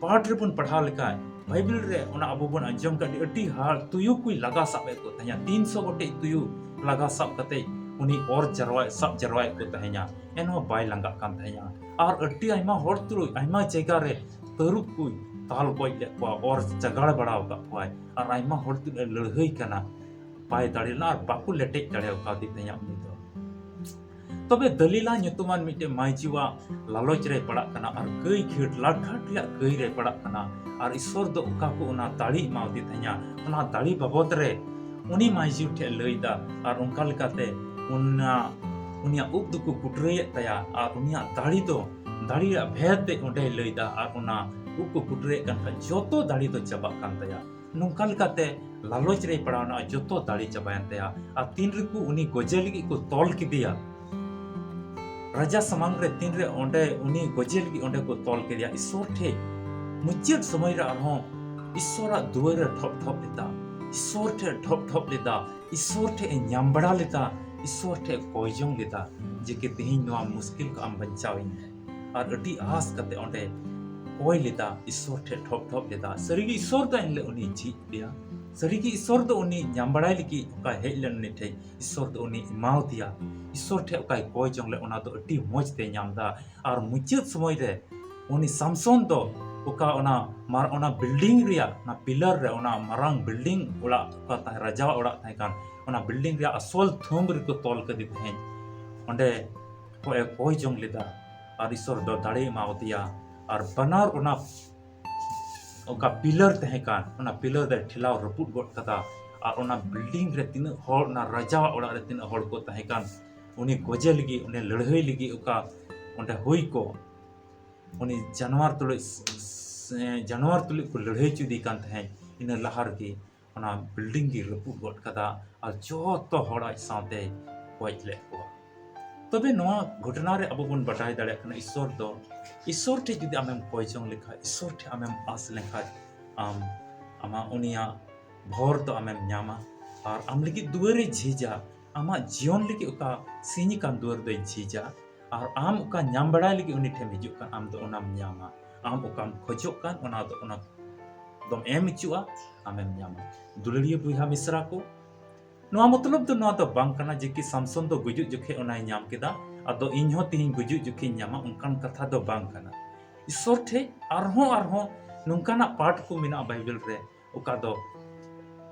ᱯᱟᱴ ᱨᱮᱵᱚᱱ ᱯᱟᱲᱦᱟᱣ ᱞᱮᱠᱷᱟᱱ, ᱵᱟᱭᱵᱮᱞ ᱨᱮ ᱚᱱᱟ ᱟᱵᱚ ᱵᱚᱱ ᱟᱸᱡᱚᱢ ᱠᱟᱜ, ᱟᱹᱰᱤ ᱦᱟᱲ ᱛᱩᱭᱩ ᱠᱚᱭ ᱞᱟᱜᱟ ᱥᱟᱵ ᱮᱫ ᱠᱚ ᱛᱟᱦᱮᱸᱧᱟ᱾ ᱛᱤᱱ ᱥᱚ ᱜᱚᱴᱮᱡ ᱛᱩᱭᱩ ᱞᱟᱜᱟ ᱥᱟᱵ ᱠᱟᱛᱮ ᱩᱱᱤ ᱚᱨ ᱡᱟᱨᱣᱟᱭ, ᱥᱟᱵ ᱡᱟᱨᱣᱟᱭᱮᱫ ᱠᱚ ᱛᱟᱦᱮᱸᱧᱟ, ᱮᱱᱦᱚᱸ ᱵᱟᱭ ᱞᱟᱸᱜᱟᱜ ᱠᱟᱱ ᱛᱟᱦᱮᱸᱧᱟ᱾ ᱟᱨ ᱟᱹᱰᱤ ᱟᱭᱢᱟ ᱦᱚᱲ ᱛᱩᱞᱩᱡ ᱟᱭᱢᱟ ᱡᱟᱭᱜᱟ ᱨᱮ ᱛᱟᱹᱨᱩᱵ ᱠᱚᱭ ᱛᱟᱞ ᱜᱚᱡ ᱞᱮᱫ ᱠᱚᱣᱟ, ᱚᱨ ᱪᱟᱜᱟᱲ ᱵᱟᱲᱟ ᱟᱠᱟᱫ ᱠᱚᱣᱟᱭ, ᱟᱨ ᱟᱭᱢᱟ ᱦᱚᱲ ᱛᱩᱞᱩᱡ ᱮ ᱞᱟᱹᱲᱦᱟᱹᱭ ᱠᱟᱱᱟ, ᱵᱟᱭ ᱫᱟᱲᱮ ᱞᱮᱱᱟ ᱟᱨ ᱵᱟᱠᱚ ᱞᱮᱴᱮᱡ ᱫᱟᱲᱮ ᱟᱠᱟᱫᱮ ᱛᱟᱦᱮᱸᱧᱟ ᱩᱱᱤ ᱫᱚ᱾ ᱛᱚᱵᱮ ᱫᱟᱹᱞᱤᱞᱟ ᱧᱩᱛᱩᱢᱟᱱ ᱢᱤᱫᱴᱮᱱ ᱢᱟᱹᱭᱡᱩᱣᱟᱜ ᱞᱟᱞᱚᱪ ᱨᱮᱭ ᱯᱟᱲᱟᱜ ᱠᱟᱱᱟ ᱟᱨ ᱠᱟᱹᱭ ᱜᱷᱟᱹᱴ ᱞᱟᱴᱜᱷᱟᱴ ᱨᱮᱭᱟᱜ ᱠᱟᱹᱭ ᱨᱮᱭ ᱯᱟᱲᱟᱜ ᱠᱟᱱᱟ᱾ ᱟᱨ ᱤᱥᱥᱚᱨ ᱫᱚ ᱚᱠᱟ ᱠᱚ ᱚᱱᱟ ᱫᱟᱲᱮ ᱮᱢᱟᱣᱟᱫᱮ ᱛᱟᱦᱮᱸᱧᱟ, ᱚᱱᱟ ᱫᱟᱲᱮ ᱵᱟᱵᱚᱫ ᱨᱮ ᱩᱱᱤ ᱢᱟᱹᱭᱡᱩ ᱴᱷᱮᱱ ᱞᱟᱹᱭᱫᱟ᱾ ᱟᱨ ᱚᱱᱠᱟ ᱞᱮᱠᱟᱛᱮ ᱚᱱᱟ, ᱩᱱᱤᱭᱟᱜ ᱩᱵ ᱫᱚᱠᱚ ᱠᱩᱴᱨᱟᱹᱭᱮᱫ ᱛᱟᱭᱟ ᱟᱨ ᱩᱱᱤᱭᱟᱜ ᱫᱟᱲᱮ ᱫᱚ, ᱫᱟᱲᱮ ᱨᱮᱭᱟᱜ ᱵᱷᱮᱫ ᱛᱮ ᱚᱸᱰᱮᱭ ᱞᱟᱹᱭᱫᱟ᱾ ᱟᱨ ᱚᱱᱟ ᱩᱵ ᱠᱚ ᱠᱩᱴᱨᱟᱹᱭᱮᱫ ᱠᱟᱱ ᱠᱷᱟᱱ ᱡᱚᱛᱚ ᱫᱟᱲᱮ ᱫᱚ ᱪᱟᱵᱟᱜ ᱠᱟᱱ ᱛᱟᱭᱟ᱾ ᱱᱚᱝᱠᱟ ᱞᱮᱠᱟᱛᱮ ᱞᱟᱞᱚᱪ ᱨᱮᱭ ᱯᱟᱲᱟᱣᱱᱟ, ᱡᱚᱛᱚ ᱫᱟᱲᱮ ᱪᱟᱵᱟᱭᱮᱱ ᱛᱟᱭᱟ᱾ ᱟᱨ ᱛᱤᱱ ᱨᱮᱠᱚ ᱩᱱᱤ ᱜᱚᱡᱮ ᱞᱟᱹᱜᱤᱫ ᱠᱚ ᱛᱚᱞ ᱠᱮᱫᱮᱭᱟ, ᱨᱟᱡᱟ ᱥᱟᱢᱟᱝ ᱨᱮ ᱛᱤᱱᱨᱮ ᱚᱸᱰᱮ ᱩᱱᱤ ᱜᱚᱡᱮ ᱞᱟᱹᱜᱤᱫ ᱚᱸᱰᱮ ᱠᱚ ᱛᱚᱞ ᱠᱮᱫᱮᱭᱟ, ᱤᱥᱥᱚᱨ ᱴᱷᱮᱡ ᱢᱩᱪᱟᱹᱫ ᱥᱚᱢᱚᱭ ᱨᱮ ᱟᱨᱦᱚᱸ ᱤᱥᱥᱚᱨᱟᱜ ᱫᱩᱣᱟᱹᱨ ᱨᱮ ᱴᱷᱚᱯ ᱴᱷᱚᱯ ᱞᱮᱫᱟ, ᱤᱥᱥᱚᱨ ᱴᱷᱮᱡ ᱴᱷᱚᱯ ᱴᱷᱚᱯ ᱞᱮᱫᱟ, ᱤᱥᱥᱚᱨ ᱴᱷᱮᱡ ᱮ ᱧᱟᱢ ᱵᱟᱲᱟ ᱞᱮᱫᱟ, ᱤᱥᱥᱚᱨ ᱴᱷᱮᱡ ᱠᱚᱭ ᱡᱚᱝ ᱞᱮᱫᱟ ᱡᱮ ᱠᱤ ᱛᱮᱦᱮᱧ ᱱᱚᱣᱟ ᱢᱩᱥᱠᱤᱞ ᱠᱚ ᱟᱢ ᱵᱟᱧᱪᱟᱣ ᱤᱧ ᱢᱮ᱾ ᱟᱨ ᱟᱹᱰᱤ ᱟᱸᱥ ᱠᱟᱛᱮ ᱚᱸᱰᱮ ᱠᱚᱭ ᱞᱮᱫᱟ, ᱤᱥᱥᱚᱨ ᱴᱷᱮᱡ ᱴᱷᱚᱯ ᱴᱷᱚᱯ ᱞᱮᱫᱟ᱾ ᱥᱟᱹᱨᱤᱜᱮ ᱤᱥᱥᱚᱨ ᱫᱚ ᱮᱱᱦᱤᱞᱳᱜ ᱩᱱᱤ ᱡᱷᱤᱡ ᱠᱮᱫᱮᱭᱟ᱾ ᱥᱟᱹᱨᱤᱜᱮ ᱤᱥᱥᱚᱨ ᱫᱚ ᱩᱱᱤ ᱧᱟᱢ ᱵᱟᱲᱟᱭ ᱞᱟᱹᱜᱤᱫ ᱚᱠᱟ ᱦᱮᱡ ᱞᱮᱱ ᱩᱱᱤ ᱴᱷᱮᱡ, ᱤᱥᱥᱚᱨ ᱫᱚ ᱩᱱᱤ ᱮᱢᱟᱣᱟᱫᱮᱭᱟ᱾ ᱤᱥᱥᱚᱨ ᱴᱷᱮᱡ ᱚᱠᱟᱭ ᱠᱚᱭ ᱡᱚᱝ ᱞᱮᱫ, ᱚᱱᱟ ᱫᱚ ᱟᱹᱰᱤ ᱢᱚᱡᱽ ᱛᱮ ᱧᱟᱢ ᱮᱫᱟ᱾ ᱟᱨ ᱢᱩᱪᱟᱹᱫ ᱥᱚᱢᱚᱭ ᱨᱮ ᱩᱱᱤ ᱥᱟᱢᱥᱚᱱ ᱫᱚ ᱚᱠᱟ ᱚᱱᱟ ᱢᱟᱨ-, ᱚᱱᱟ ᱵᱤᱞᱰᱤᱝ ᱨᱮᱭᱟᱜ, ᱚᱱᱟ ᱯᱤᱞᱟᱨ ᱨᱮ, ᱚᱱᱟ ᱢᱟᱨᱟᱝ ᱵᱤᱞᱰᱤᱝ ᱚᱲᱟᱜ, ᱚᱠᱟ ᱛᱟᱦᱮᱸ, ᱨᱟᱡᱟᱣᱟᱜ ᱚᱲᱟᱜ ᱛᱟᱦᱮᱸ ᱠᱟᱱ, ᱚᱱᱟ ᱵᱤᱞᱰᱤᱝ ᱨᱮᱭᱟᱜ ᱟᱥᱚᱞ ᱛᱷᱟᱢᱵ ᱨᱮᱠᱚ ᱛᱚᱞ ᱠᱮᱫᱮ ᱛᱟᱦᱮᱸᱫ᱾ ᱚᱸᱰᱮ ᱠᱚᱭ ᱡᱚᱝ ᱞᱮᱫᱟ ᱟᱨ ᱤᱥᱥᱚᱨ ᱫᱚ ᱫᱟᱲᱮ ᱮᱢᱟᱣᱟᱫᱮᱭᱟ᱾ ᱟᱨ ᱵᱟᱱᱟᱨ ᱚᱱᱟ ᱚᱠᱟ ᱯᱤᱞᱟᱨ ᱛᱟᱦᱮᱸ ᱠᱟᱱ, ᱚᱱᱟ ᱯᱤᱞᱟᱨ ᱫᱚᱭ ᱴᱷᱮᱞᱟᱣ ᱨᱟᱹᱯᱩᱫ ᱜᱚᱫ ᱠᱟᱫᱟ᱾ ᱟᱨ ᱚᱱᱟ ᱵᱤᱞᱰᱤᱝ ᱨᱮ ᱛᱤᱱᱟᱹᱜ ᱦᱚᱲ, ᱚᱱᱟ ᱨᱟᱡᱟᱣᱟᱜ ᱚᱲᱟᱜ ᱨᱮ ᱛᱤᱱᱟᱹᱜ ᱦᱚᱲ ᱠᱚ ᱛᱟᱦᱮᱸ ᱠᱟᱱ, ᱩᱱᱤ ᱜᱚᱡᱮ ᱞᱟᱹᱜᱤᱫ, ᱩᱱᱤ ᱞᱟᱹᱲᱦᱟᱹᱭ ᱞᱟᱹᱜᱤᱫ ᱚᱠᱟ ᱚᱸᱰᱮ ᱦᱩᱭ ᱠᱚ, ᱩᱱᱤ ᱡᱟᱱᱣᱟᱨ ᱛᱩᱞᱩᱡ, ᱡᱟᱱᱣᱟᱨ ᱛᱩᱞᱩᱡ ᱠᱚ ᱞᱟᱹᱲᱦᱟᱹᱭ ᱦᱚᱪᱚᱭᱮᱫᱮ ᱠᱟᱱ ᱛᱟᱦᱮᱸᱫ᱾ ᱤᱱᱟᱹ ᱞᱟᱦᱟ ᱨᱮᱜᱮ ᱚᱱᱟ ᱵᱤᱞᱰᱤᱝ ᱜᱮ ᱨᱟᱹᱯᱩᱫ ᱜᱚᱫ ᱠᱟᱫᱟ ᱟᱨ ᱡᱚᱛᱚ ᱦᱚᱲ ᱟᱡ ᱥᱟᱶᱛᱮᱭ ᱜᱚᱡ ᱞᱮᱫ ᱠᱚᱣᱟ᱾ ᱛᱚᱵᱮ ᱱᱚᱣᱟ ᱜᱷᱚᱴᱚᱱᱟ ᱨᱮ ᱟᱵᱚ ᱵᱚᱱ ᱵᱟᱰᱟᱭ ᱫᱟᱲᱮᱭᱟᱜ ᱠᱟᱱᱟ, ᱤᱥᱥᱚᱨ ᱫᱚ, ᱤᱥᱥᱚᱨ ᱴᱷᱮᱱ ᱡᱩᱫᱤ ᱟᱢᱮᱢ ᱠᱚᱭ ᱡᱚᱝ ᱞᱮᱠᱷᱟᱡ, ᱤᱥᱥᱚᱨ ᱴᱷᱮᱱ ᱟᱢᱮᱢ ᱟᱸᱥ ᱞᱮᱠᱷᱟᱡ, ᱟᱢ, ᱟᱢᱟᱜ ᱩᱱᱤᱭᱟᱜ ᱵᱷᱚᱨ ᱫᱚ ᱟᱢᱮᱢ ᱧᱟᱢᱟ ᱟᱨ ᱟᱢ ᱞᱟᱹᱜᱤᱫ ᱫᱩᱣᱟᱹᱨᱮ ᱡᱷᱤᱡᱟ᱾ ᱟᱢᱟᱜ ᱡᱤᱭᱚᱱ ᱞᱟᱹᱜᱤᱫ ᱚᱠᱟ ᱥᱤᱧ ᱟᱠᱟᱱ ᱫᱩᱣᱟᱹᱨ ᱫᱚᱭ ᱡᱷᱤᱡᱟ ᱟᱨ ᱟᱢ ᱚᱠᱟ ᱧᱟᱢ ᱵᱟᱲᱟᱭ ᱞᱟᱹᱜᱤᱫ ᱩᱱᱤ ᱴᱷᱮᱱ ᱦᱤᱡᱩᱜ ᱠᱟᱱ, ᱟᱢ ᱫᱚ ᱚᱱᱟᱢ ᱧᱟᱢᱟ᱾ ᱟᱢ ᱚᱠᱟᱢ ᱠᱷᱚᱡᱚᱜ ᱠᱟᱱ, ᱚᱱᱟ ᱫᱚ, ᱚᱱᱟ ᱫᱚᱢ ᱮᱢ ᱦᱚᱪᱚᱜᱼᱟ, ᱟᱢᱮᱢ ᱧᱟᱢᱟ᱾ ᱫᱩᱞᱟᱹᱲᱤᱭᱟᱹ ᱵᱚᱭᱦᱟ ᱢᱤᱥᱨᱟ ᱠᱚ, ᱱᱚᱣᱟ ᱢᱚᱛᱞᱚᱵ ᱫᱚ ᱱᱚᱣᱟ ᱫᱚ ᱵᱟᱝ ᱠᱟᱱᱟ ᱡᱮ ᱠᱤ ᱥᱟᱢᱥᱚᱱ ᱫᱚ ᱜᱩᱡᱩᱜ ᱡᱚᱠᱷᱮᱡ ᱚᱱᱟᱭ ᱧᱟᱢ ᱠᱮᱫᱟ, ᱟᱫᱚ ᱤᱧ ᱦᱚᱸ ᱛᱤᱦᱤᱧ ᱜᱩᱡᱩᱜ ᱡᱚᱠᱷᱮᱡ ᱤᱧ ᱧᱟᱢᱟ, ᱚᱱᱠᱟᱱ ᱠᱟᱛᱷᱟ ᱫᱚ ᱵᱟᱝ ᱠᱟᱱᱟ᱾ ᱤᱥᱥᱚᱨ ᱴᱷᱮᱡ ᱟᱨᱦᱚᱸ, ᱟᱨᱦᱚᱸ ᱱᱚᱝᱠᱟᱱᱟᱜ ᱯᱟᱴ ᱠᱚ ᱢᱮᱱᱟᱜᱼᱟ ᱵᱟᱭᱵᱮᱞ ᱨᱮ, ᱚᱠᱟ ᱫᱚ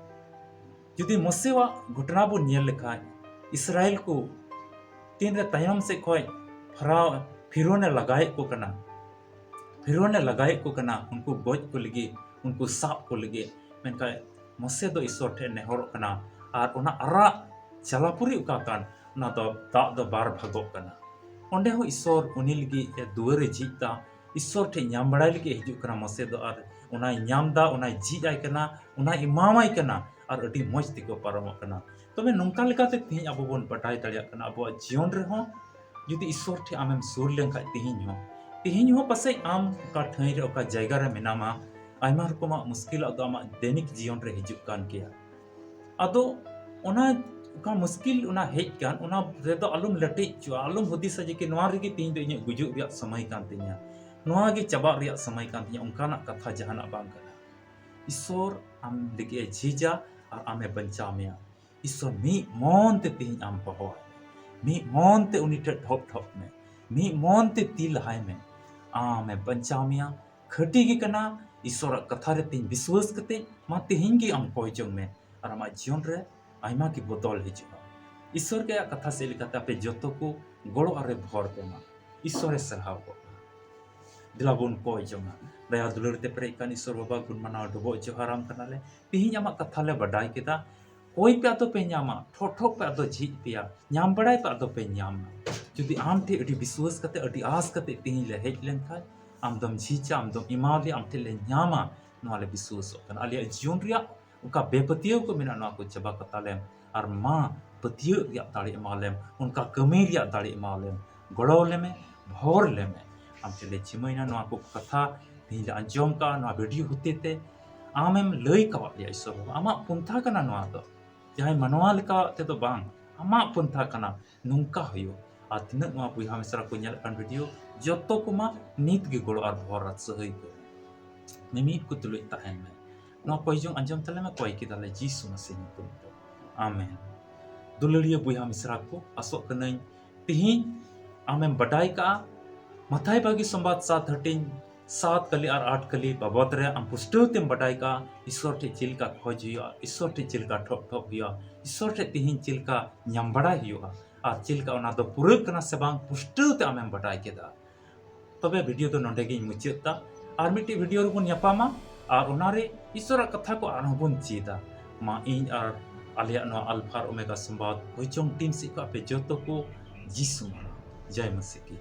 ᱡᱩᱫᱤ ᱢᱳᱥᱮᱣᱟᱜ ᱜᱷᱚᱴᱚᱱᱟ ᱵᱚᱱ ᱧᱮᱞ ᱞᱮᱠᱷᱟᱡ, ᱤᱥᱨᱟᱭᱮᱞ ᱠᱚ ᱛᱤᱱᱨᱮ ᱛᱟᱭᱚᱢ ᱥᱮᱫ ᱠᱷᱚᱡ ᱯᱷᱟᱨᱟᱣ, ᱯᱷᱤᱨᱳᱱᱮ ᱞᱟᱜᱟᱭᱮᱫ ᱠᱚ ᱠᱟᱱᱟ, ᱯᱷᱤᱨᱳᱱᱮ ᱞᱟᱜᱟᱭᱮᱫ ᱠᱚ ᱠᱟᱱᱟ ᱩᱱᱠᱩ ᱜᱚᱡ ᱠᱚ ᱞᱟᱹᱜᱤᱫ, ᱩᱱᱠᱩ ᱥᱟᱵ ᱠᱚ ᱞᱟᱹᱜᱤᱫ, ᱢᱮᱱᱠᱷᱟᱱ ᱢᱳᱥᱮ ᱫᱚ ᱤᱥᱥᱚᱨ ᱴᱷᱮᱱ ᱱᱮᱦᱚᱨᱚᱜ ᱠᱟᱱᱟ ᱟᱨ ᱚᱱᱟ ᱟᱨᱟᱜ ᱡᱟᱞᱟᱯᱩᱨᱤ ᱚᱠᱟ ᱠᱟᱱ, ᱚᱱᱟ ᱫᱚ ᱫᱟᱜ ᱫᱚ ᱵᱟᱨ ᱵᱷᱟᱜᱚᱜ ᱠᱟᱱᱟ᱾ ᱚᱸᱰᱮ ᱦᱚᱸ ᱤᱥᱥᱚᱨ ᱩᱱᱤ ᱞᱟᱹᱜᱤᱫ ᱮ ᱫᱩᱣᱟᱹᱨᱮ ᱡᱷᱤᱡ ᱫᱟ, ᱤᱥᱥᱚᱨ ᱴᱷᱮᱱ ᱧᱟᱢ ᱵᱟᱲᱟᱭ ᱞᱟᱹᱜᱤᱫ ᱦᱤᱡᱩᱜ ᱠᱟᱱᱟ ᱢᱳᱥᱮ ᱫᱚ, ᱟᱨ ᱚᱱᱟᱭ ᱧᱟᱢ ᱫᱟ, ᱚᱱᱟᱭ ᱡᱷᱤᱡ ᱟᱭ ᱠᱟᱱᱟ, ᱚᱱᱟᱭ ᱮᱢᱟᱣᱟᱭ ᱠᱟᱱᱟ, ᱟᱨ ᱟᱹᱰᱤ ᱢᱚᱡᱽ ᱛᱮᱠᱚ ᱯᱟᱨᱚᱢᱚᱜ ᱠᱟᱱᱟ᱾ ᱛᱚᱵᱮ ᱱᱚᱝᱠᱟ ᱞᱮᱠᱟᱛᱮ ᱛᱮᱦᱮᱧ ᱟᱵᱚ ᱵᱚᱱ ᱵᱟᱰᱟᱭ ᱫᱟᱲᱮᱭᱟᱜ ᱠᱟᱱᱟ, ᱟᱵᱚᱣᱟᱜ ᱡᱤᱭᱚᱱ ᱨᱮᱦᱚᱸ ᱡᱩᱫᱤ ᱤᱥᱥᱚᱨ ᱴᱷᱮᱱ ᱟᱢᱮᱢ ᱥᱩᱨ ᱞᱮᱱᱠᱷᱟᱱ ᱛᱮᱦᱮᱧ ᱦᱚᱸ, ᱛᱮᱦᱮᱧ ᱦᱚᱸ ᱯᱟᱥᱮᱡ ᱟᱢ ᱚᱠᱟ ᱴᱷᱟᱹᱭ ᱨᱮ, ᱚᱠᱟ ᱡᱟᱭᱜᱟ ᱨᱮ ᱢᱮᱱᱟᱢᱟ, ᱟᱭᱢᱟ ᱨᱚᱠᱚᱢᱟᱜ ᱢᱩᱥᱠᱤᱞᱟᱜ ᱫᱚ ᱟᱢᱟᱜ ᱫᱮᱱᱤᱠ ᱡᱤᱭᱚᱱ ᱨᱮ ᱦᱤᱡᱩᱜ ᱠᱟᱱ ᱜᱮᱭᱟ᱾ ᱟᱫᱚ ᱚᱱᱟ ᱚᱠᱟ ᱢᱩᱥᱠᱤᱞ ᱚᱱᱟ ᱦᱮᱡ ᱠᱟᱱ, ᱚᱱᱟ ᱨᱮᱫᱚ ᱟᱞᱚᱢ ᱞᱟᱴᱮᱡ ᱦᱚᱪᱚᱜᱼᱟ, ᱟᱞᱚᱢ ᱦᱩᱫᱤᱥᱟ ᱡᱮ ᱠᱤ ᱱᱚᱣᱟ ᱨᱮᱜᱮ ᱛᱮᱦᱮᱧ ᱫᱚ ᱤᱧᱟᱹᱜ ᱜᱩᱡᱩᱜ ᱨᱮᱭᱟᱜ ᱥᱚᱢᱚᱭ ᱠᱟᱱ ᱛᱤᱧᱟ, ᱱᱚᱣᱟ ᱜᱮ ᱪᱟᱵᱟᱜ ᱨᱮᱭᱟᱜ ᱥᱚᱢᱚᱭ ᱠᱟᱱ ᱛᱤᱧᱟ, ᱚᱱᱠᱟᱱᱟᱜ ᱠᱟᱛᱷᱟ ᱡᱟᱦᱟᱱᱟᱜ ᱵᱟᱝ ᱠᱟᱱᱟ᱾ ᱤᱥᱥᱚᱨ ᱟᱢ ᱞᱟᱹᱜᱤᱫ ᱮ ᱡᱷᱤᱡᱟ ᱟᱨ ᱟᱢᱮ ᱵᱟᱧᱪᱟᱣ ᱢᱮᱭᱟ᱾ ᱤᱥᱥᱚᱨ ᱢᱤᱫ ᱢᱚᱱ ᱛᱮ ᱛᱮᱦᱮᱧ ᱟᱢ ᱦᱚᱦᱚ ᱟᱭ ᱢᱮ, ᱢᱤᱫ ᱢᱚᱱ ᱛᱮ ᱩᱱᱤ ᱴᱷᱮᱱ ᱰᱷᱚᱯ ᱰᱷᱚᱯ ᱢᱮ, ᱢᱤᱫ ᱢᱚᱱ ᱛᱮ ᱛᱤ ᱞᱟᱦᱟᱭ ᱢᱮ, ᱟᱢᱮ ᱵᱟᱧᱪᱟᱣ ᱢᱮᱭᱟ᱾ ᱠᱷᱟᱹᱴᱤ ᱜᱮ ᱠᱟᱱᱟ, ᱤᱥᱥᱚᱨᱟᱜ ᱠᱟᱛᱷᱟ ᱨᱮ ᱛᱮᱦᱮᱧ ᱵᱤᱥᱣᱟᱹᱥ ᱠᱟᱛᱮ ᱢᱟ ᱛᱮᱦᱮᱧ ᱜᱮ ᱟᱢ ᱠᱚᱭ ᱡᱚᱝ ᱢᱮ ᱟᱨ ᱟᱢᱟᱜ ᱡᱤᱭᱚᱱ ᱨᱮ ᱟᱭᱢᱟ ᱜᱮ ᱵᱚᱫᱚᱞ ᱦᱤᱡᱩᱜᱼᱟ᱾ ᱤᱥᱥᱚᱨ ᱜᱮ ᱟᱭᱟᱜ ᱠᱟᱛᱷᱟ ᱥᱮᱫ ᱞᱮᱠᱟᱛᱮ ᱟᱯᱮ ᱡᱚᱛᱚ ᱠᱚ ᱜᱚᱲᱚ ᱟᱨᱮ ᱵᱷᱚᱨ ᱯᱮ ᱢᱟ᱾ ᱤᱥᱥᱚᱨᱮ ᱥᱟᱨᱦᱟᱣ ᱠᱚᱜ ᱢᱟ᱾ ᱫᱮᱞᱟ ᱵᱚᱱ ᱠᱚᱭ ᱡᱚᱝᱟ᱾ ᱫᱟᱭᱟ ᱫᱩᱞᱟᱹᱲ ᱛᱮ ᱯᱮᱨᱮᱡ ᱠᱟᱱ ᱤᱥᱥᱚᱨ ᱵᱟᱵᱟ, ᱜᱩᱱ ᱢᱟᱱᱟᱣ ᱰᱚᱵᱚᱜ ᱡᱚᱦᱟᱨᱟᱢ ᱠᱟᱱᱟᱞᱮ᱾ ᱛᱮᱦᱮᱧ ᱟᱢᱟᱜ ᱠᱟᱛᱷᱟ ᱞᱮ ᱵᱟᱰᱟᱭ ᱠᱮᱫᱟ᱾ ᱠᱚᱭ ᱯᱮ ᱟᱫᱚ ᱯᱮ ᱧᱟᱢᱟ, ᱴᱷᱚᱠ ᱴᱷᱚᱠ ᱯᱮ ᱟᱫᱚ ᱡᱷᱤᱡ ᱯᱮᱭᱟ, ᱧᱟᱢ ᱵᱟᱲᱟᱭ ᱯᱮ ᱟᱫᱚ ᱯᱮ ᱧᱟᱢᱟ᱾ ᱡᱩᱫᱤ ᱟᱢ ᱴᱷᱮᱱ ᱟᱹᱰᱤ ᱵᱤᱥᱣᱟᱹᱥ ᱠᱟᱛᱮ, ᱟᱹᱰᱤ ᱟᱸᱥ ᱠᱟᱛᱮ ᱛᱮᱦᱮᱧ ᱞᱮ ᱦᱮᱡ ᱞᱮᱱᱠᱷᱟᱱ, ᱟᱢ ᱫᱚᱢ ᱡᱷᱤᱡᱟ, ᱟᱢ ᱫᱚᱢ ᱮᱢᱟᱣ ᱞᱮᱭᱟ, ᱟᱢ ᱴᱷᱮᱱ ᱞᱮ ᱧᱟᱢᱟ, ᱱᱚᱣᱟ ᱞᱮ ᱵᱤᱥᱣᱟᱹᱥᱚᱜ ᱠᱟᱱᱟ᱾ ᱟᱞᱮᱭᱟᱜ ᱡᱤᱭᱚᱱ ᱨᱮᱭᱟᱜ ᱚᱠᱟ ᱵᱮᱯᱟᱹᱛᱭᱟᱹᱣ ᱠᱚ ᱢᱮᱱᱟᱜ, ᱱᱚᱣᱟ ᱠᱚ ᱪᱟᱵᱟ ᱠᱟᱛᱟ ᱞᱮᱢ᱾ ᱟᱨ ᱢᱟ, ᱯᱟᱹᱛᱭᱟᱹᱣ ᱨᱮᱭᱟᱜ ᱫᱟᱲᱮ ᱮᱢᱟ ᱞᱮᱢ, ᱚᱱᱠᱟ ᱠᱟᱹᱢᱤ ᱨᱮᱭᱟᱜ ᱫᱟᱲᱮ ᱮᱢᱟ ᱞᱮᱢ, ᱜᱚᱲᱚ ᱞᱮᱢᱮ, ᱵᱷᱚᱨ ᱞᱮᱢᱮ᱾ ᱟᱢ ᱴᱷᱮᱱ ᱞᱮ ᱡᱤᱢᱟᱹᱭᱮᱱᱟ ᱱᱚᱣᱟ ᱠᱚ ᱠᱟᱛᱷᱟ ᱛᱮᱦᱮᱧ ᱞᱮ ᱟᱸᱡᱚᱢ ᱠᱟᱜᱼᱟ, ᱱᱚᱣᱟ ᱵᱷᱤᱰᱤᱭᱳ ᱦᱚᱛᱮ ᱛᱮ ᱟᱢᱮᱢ ᱞᱟᱹᱭ ᱠᱟᱣᱟᱫ ᱞᱮᱭᱟ ᱤᱥᱚᱨ ᱵᱟᱵᱟ᱾ ᱟᱢᱟᱜ ᱯᱚᱱᱛᱷᱟ ᱠᱟᱱᱟ ᱱᱚᱣᱟ ᱫᱚ, ᱡᱟᱦᱟᱸᱭ ᱢᱟᱱᱣᱟ ᱞᱮᱠᱟ ᱛᱮᱫᱚ ᱵᱟᱝ, ᱟᱢᱟᱜ ᱯᱚᱱᱛᱷᱟ ᱠᱟᱱᱟ, ᱱᱚᱝᱠᱟ ᱦᱩᱭᱩᱜ᱾ ᱟᱨ ᱛᱤᱱᱟᱹᱜ ᱱᱚᱣᱟ ᱵᱚᱭᱦᱟ ᱢᱤᱥᱨᱟ ᱠᱚ ᱧᱮᱞᱮᱫ ᱠᱟᱱ ᱵᱷᱤᱰᱤᱭᱳ, ᱡᱚᱛᱚ ᱠᱚᱢᱟ ᱱᱤᱛ ᱜᱮ ᱜᱚᱲᱚ ᱟᱨ ᱵᱷᱚᱨ ᱟᱨ ᱥᱟᱹᱦᱟᱹᱭ ᱠᱚ ᱢᱤᱢᱤᱫ ᱠᱚ ᱛᱩᱞᱩᱡ ᱛᱟᱦᱮᱱ ᱢᱮ᱾ ᱱᱚᱣᱟ ᱠᱚᱭ ᱡᱚᱝ ᱟᱸᱡᱚᱢ ᱛᱟᱞᱮ ᱢᱮ, ᱠᱚᱭ ᱠᱮᱫᱟᱞᱮ ᱡᱤᱥᱩ ᱢᱟᱥᱤ ᱧᱩᱛᱩᱢ ᱛᱮ᱾ ᱟᱢᱮᱱ᱾ ᱫᱩᱞᱟᱹᱲᱤᱭᱟᱹ ᱵᱚᱭᱦᱟ ᱢᱤᱥᱨᱟ ᱠᱚ, ᱟᱥᱚᱜ ᱠᱟᱹᱱᱟᱹᱧ ᱛᱤᱦᱤᱧ ᱟᱢᱮᱢ ᱵᱟᱰᱟᱭ ᱠᱟᱜᱼᱟ ᱢᱟᱛᱷᱟᱭ ᱵᱟᱜᱤ ᱥᱚᱢᱵᱟᱫ ᱥᱟᱛ ᱦᱟᱹᱴᱤᱧ ᱥᱟᱛ ᱠᱟᱹᱞᱤ ᱟᱨ ᱟᱴ ᱠᱟᱹᱞᱤ ᱵᱟᱵᱚᱫ ᱨᱮ ᱟᱢ ᱯᱩᱥᱴᱟᱹᱣ ᱛᱮᱢ ᱵᱟᱰᱟᱭ ᱠᱟᱜᱼᱟ ᱤᱥᱚᱨ ᱴᱷᱮᱡ ᱪᱮᱫ ᱞᱮᱠᱟ ᱠᱷᱚᱡᱽ ᱦᱩᱭᱩᱜᱼᱟ, ᱤᱥᱚᱨ ᱴᱷᱮᱡ ᱪᱮᱫ ᱞᱮᱠᱟ ᱴᱷᱚᱜ ᱴᱷᱚᱜ ᱦᱩᱭᱩᱜᱼᱟ, ᱤᱥᱚᱨ ᱴᱷᱮᱡ ᱛᱤᱦᱤᱧ ᱪᱮᱫ ᱞᱮᱠᱟ ᱧᱟᱢ ᱵᱟᱲᱟᱭ ᱦᱩᱭᱩᱜᱼᱟ ᱟᱨ ᱪᱮᱫ ᱞᱮᱠᱟ ᱚᱱᱟ ᱫᱚ ᱯᱩᱨᱟᱹᱜ ᱠᱟᱱᱟ ᱥᱮ ᱵᱟᱝ, ᱯᱩᱥᱴᱟᱹᱣ ᱛᱮ ᱟᱢᱮᱢ ᱵᱟᱰᱟᱭ ᱠᱮᱫᱟ᱾ ᱛᱚᱵᱮ ᱵᱷᱤᱰᱤᱭᱳ ᱫᱚ ᱱᱚᱰᱮ ᱜᱤᱧ ᱢᱩᱪᱟᱹᱫ ᱫᱟ᱾ ᱟᱨ ᱢᱤᱫᱴᱤᱡ ᱵᱷᱤᱰᱤᱭᱳ ᱨᱮᱵᱚᱱ ᱧᱟᱯᱟᱢᱟ ᱟᱨ ᱚᱱᱟᱨᱮ ᱤᱥᱚᱨᱟᱜ ᱠᱟᱛᱷᱟ ᱠᱚ ᱟᱨᱦᱚᱸ ᱵᱚᱱ ᱪᱮᱫᱟ᱾ ᱢᱟ ᱤᱧ ᱟᱨ ᱟᱞᱮᱭᱟᱜ ᱱᱚᱣᱟ ᱟᱞᱯᱷᱟ ᱟᱨ ᱳᱢᱮᱜᱟ ᱥᱚᱢᱵᱟᱫ ᱦᱩᱭᱪᱚᱝ ᱴᱤᱢ ᱥᱮᱫ ᱠᱷᱚᱱ ᱟᱯᱮ ᱡᱚᱛᱚ ᱠᱚ ᱡᱤᱥᱩ ᱢᱟᱱᱟᱣ᱾ ᱡᱟᱭ ᱢᱟᱥᱤ ᱠᱤ᱾